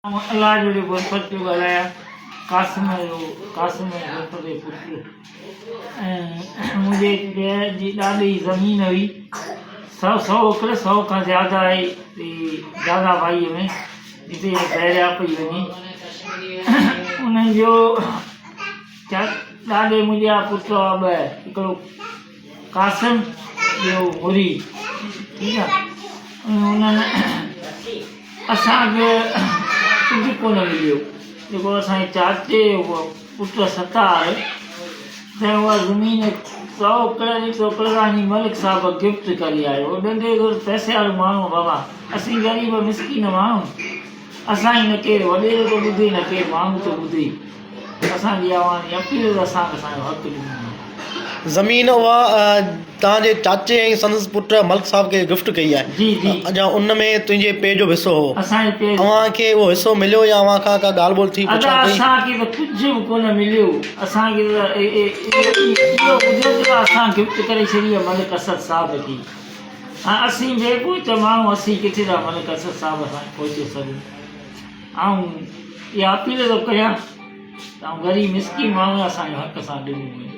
آئون الله جو ڏي برفت پيو ڳالهايان قاسم جو قاسم ۽ برفت جو پٽ ۽ منهنجي پيء جي ڏاڏي جي زمين هئي سو سو ايڪڙ سو کان زياده آهي دادا ڀائيء ۾ جتي بحريا پئي وڃي انهن جو ڏاڏي منهنجا پٽ هئا ٻه هڪڙو قاسم ٻيو مريد ٺيڪ آ انهن اسان کي ڪجهه ڪونه مليو جيڪو اسان جي چاچي جو پٽ ستار تنهن اها زمين سو ايڪڙ سو ايڪڙ وڃي ملڪ صاحب گفٽ ڪري آيو ڏنڊي گهر پئسي وارو ماڻهو بابا اسين غريب مسڪين ماڻهو اسان جي نه ڪير وڏيرو ٿو ٻڌي نه ڪير ماڻهو ٿو ٻڌي اسان جي اوهان جي اپيل ته اسان کي اسان جو حق ڏنو وڃي. زمين اها توهان جي چاچي ۽ سندس پٽ ملڪ صاحب کي گفٽ ڪئي آهي. جي جي. اڇا ان ۾ تنهنجي پيء جو به حصو هو. اسان جي پيء جو. اوهان کي اهو حصو مليو يا اوهان کان ڪا ڳالهه ٻولهه ٿي ادا پڇا ڪئي؟ اسان کي ته ڪجهه به ڪونه مليو اسان کي ته اهو ٻڌو ته اسان گفٽ ڪري ڇڏي آهي ملڪ اسد صاحب کي هاڻ اسين بي پهچ ماڻهو اسين ڪٿي ٿا ملڪ اسد صاحب سان پهچي سگهون. آئون اها اپيل ٿو ڪريان ته آئون غريب مسڪين ماڻهو آهيان اسان جو حق اسان ڏنو وڃي.